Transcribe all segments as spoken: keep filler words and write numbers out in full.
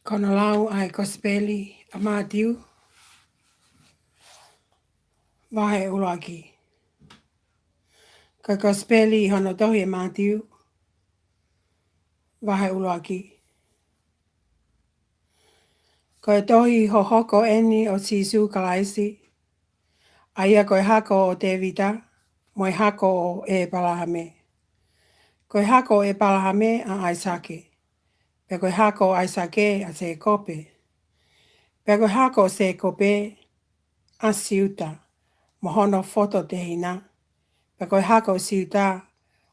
Ko hono lau ʻa e Kosipeli ʻa Mātiu, vahe ʻuluaki. Ko e Kosipeli ʻi hono tohi ʻe Mātiu, vahe ʻuluaki. Ko e tohi hohoko ʻeni ʻo Sīsū Kalaisi, ʻa ia ko e hako ʻo Tēvita, mo e hako ʻo ʻĒpalahame. Ko e hako ʻo ʻĒpalahame ʻa ʻAisake, pea ko e hako ʻo ʻAisake ʻa Sēkope, pea ko e hako ʻo Sēkope ʻa Siuta mo hono foto tehina, pea ko e hako ʻo Siuta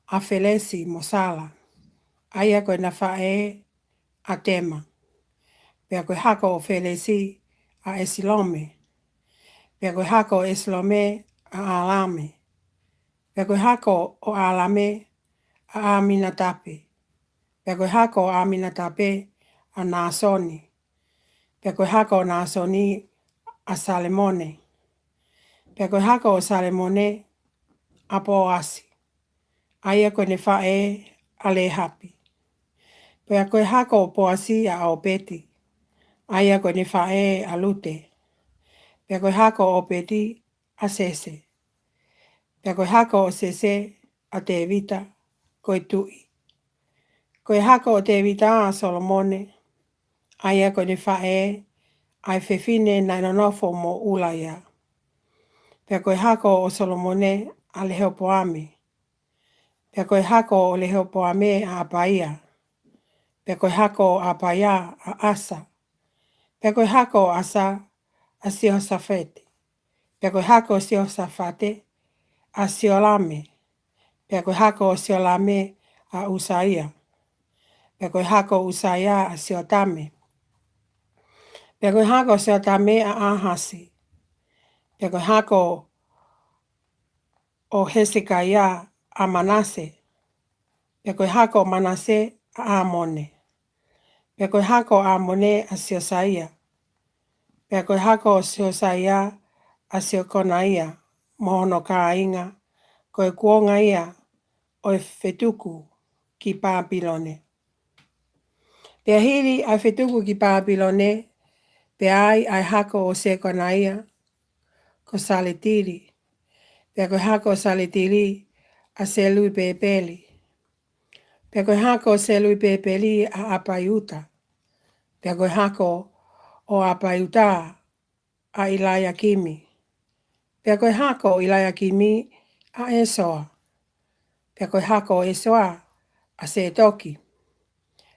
ʻa Felesi mo Sala, ʻa ia ko ʻena faʻē ʻa Tema, pea ko e hako ʻo Felesi ʻa ʻEsilome, pea ko e hako ʻo ʻEsilome ʻa ʻAlame, pea ko e hako ʻo ʻAlame ʻa ʻAminatape, pea ko e hako ʻo ʻAminatape ʻa Nāsoni, pea ko e hako ʻo Nāsoni ʻa Salemone, pea ko e hako ʻo Salemone ʻa Poasi, ʻa ia ko ʻene faʻē ʻa Lēhapi, pea ko e hako ʻo Poasi ʻa ʻŌpeti, ʻa ia ko ʻene faʻē ʻa Lute, pea ko e hako ʻo ʻŌpeti ʻa Sese, pea ko e hako ʻo Sese ʻa Tēvita ko e tuʻi, ko e hako ʻo Tēvita ʻa Solomone, ʻa ia ko ʻene faʻē ʻa e fefine naʻe nonofo mo ʻUlaia, pea ko e hako ʻo Solomone ʻa Lehopoame, pea ko e hako ʻo Lehopoame ʻa ʻApaia, pea ko e hako ʻo ʻApaia ʻa ʻAsa, pea ko e hako ʻo ʻAsa ʻa Siosafate, pea ko e hako ʻo Siosafate ʻa Siolame, pea ko e hako ʻo Siolame ʻa ʻUsaia, pea ko e hako ʻo ʻUsaia ʻa Siotame, pea ko e hako ʻo Siotame ʻa ʻĀhasi, pea ko e hako ʻo Hesekaia ʻa Manase, pea ko e hako ʻo Manase ʻa ʻĀmone, pea ko e hako ʻo ʻĀmone ʻa Siosaia, pea ko e hako ʻo Siosaia ʻa Siokonaia mo hono kāinga, ko e kuonga ia ʻo e fetuku ki Pāpilone. Pea hili ʻa e fetuku ki Pāpilone, pea ai ʻa e hako ʻo Sekonaia ko Saletili, pea ko e hako ʻo Saletili ʻa Selupepeli, pea ko e hako ʻo Selupepeli ʻa ʻApaiuta, pea ko e hako ʻo ʻApaiuta ʻa ʻIlaiakimi, pea ko e hako ʻo ʻIlaiakimi ʻa ʻEsoa, pea ko e hako ʻo ʻEsoa ʻa Sētoki,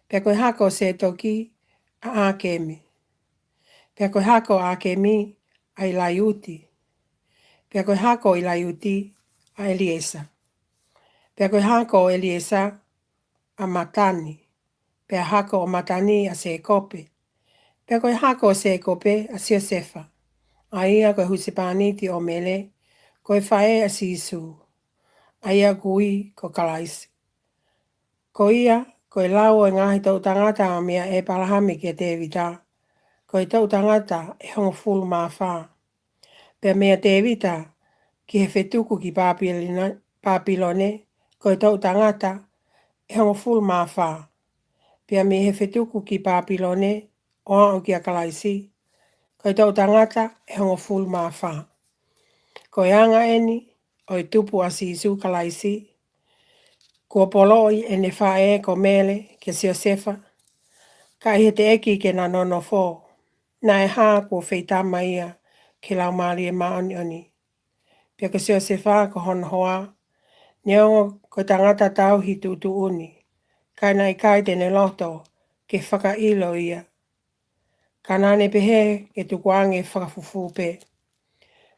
pea ko e hako ʻo Sētoki ʻa ʻĀkemi, pea ko e hako ʻo ʻĀkemi ʻa ʻIlaiuti, pea ko e hako ʻo ʻIlaiuti ʻa ʻEliesa, pea ko e hako ʻo ʻEliesa ʻa Matani, pea hako ʻo Matani ʻa Sēkope, pea ko e hako ʻo Sēkope ʻa Siosefa, ʻa ia ko e husepāniti ʻo Mele, ko e faʻē ʻa Sīsū, ʻa ia ʻoku ui ko Kalaisi. Ko ia, ko e lau ʻo e ngaahi toʻu tangata meia ʻĒpalahame kia Tēvita, ko e toʻu tangata ʻe hongofulu mā fā. Pea meia Tēvita ki he fetuku ki Pāpilina-, Pāpilone, ko e toʻu tangata ʻe hongofulu mā fā. Pea mei he fetuku ki Pāpilone ʻo aʻu kia Kalaisi, ko e toʻu tangata ʻe hongofulu mā fā. Ko e anga ʻeni ʻo e tupu ʻa Sīsū Kalaisi, kuo poloʻi ʻene faʻē ko Mele kia Siosefa, ka ʻi he teʻeki ke na nonofo, naʻe hā kuo feitama ia ki he Laumālie Māʻoniʻoni. Pea ko Siosefa ko hono hoa, neongo ko e tangata tauhi tuʻutuʻuni, ka naʻe ʻikai te ne loto ke fakaʻilo ia, ka naʻa ne pehē ke tukuange fakafufū pē.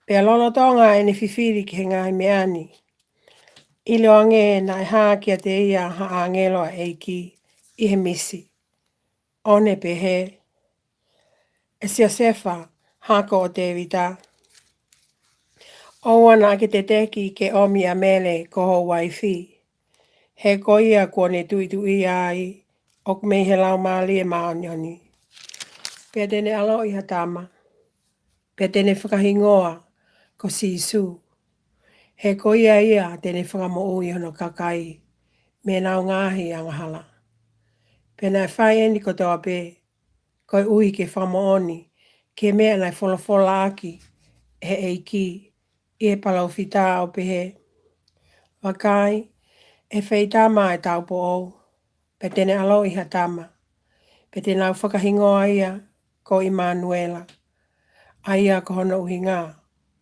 Pea lolotonga ʻene fifili ki he ngaahi meʻa ni, ʻiloange naʻe hā kiate ia ha ʻāngelo ʻa e ʻEiki ʻi he misi, ʻo ne pehē, ʻE Siosefa, hako ʻo Tēvita, ʻoua naʻa ke teʻeki ke ʻomi ʻa Mele ko ho uaifi, he ko ia kuo ne tuʻituʻia ai ʻoku mei he Laumālie Māʻoniʻoni. Pea te ne ʻaloʻi ha tama, pea te ne fakahingoa ko Sīsū, he ko ia ia te ne fakamoʻui hono kakai mei heʻenau ngaahi angahala. Pea naʻe fai ʻeni kotoa pē, koeʻuhi ke fakamoʻoni ki he meʻa naʻe folofolaʻaki ʻe he ʻEiki ʻi he palōfita ʻo pehē: Vakai, ʻe feitama ʻa e taupoʻou, pea te ne ʻaloʻi ha tama, pea te nau fakahingoa ia ko ʻImanuela, ʻa ia ko hono ʻuhinga,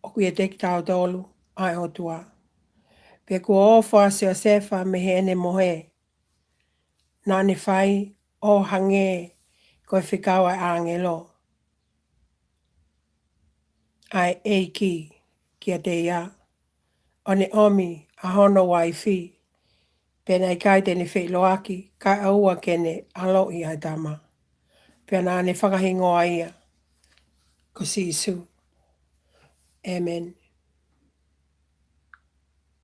ʻOku ʻiate kitautolu ʻa e ʻOtua. Pea kuo ʻofa ʻa Siosefa mei heʻene mohe, naʻa ne fai ʻo hangē ko e fekau ʻa e ʻāngelo ʻa e ʻEiki kiate ia, ʻo ne ʻomi ʻa hono uaifi, pea naʻe ʻikai te ne feʻiloaki, kae ʻoua ke ne ʻaloʻi ʻa e tama. Pea naʻa ne fakahingoa ia ko Sīsū. ʻĒmeni.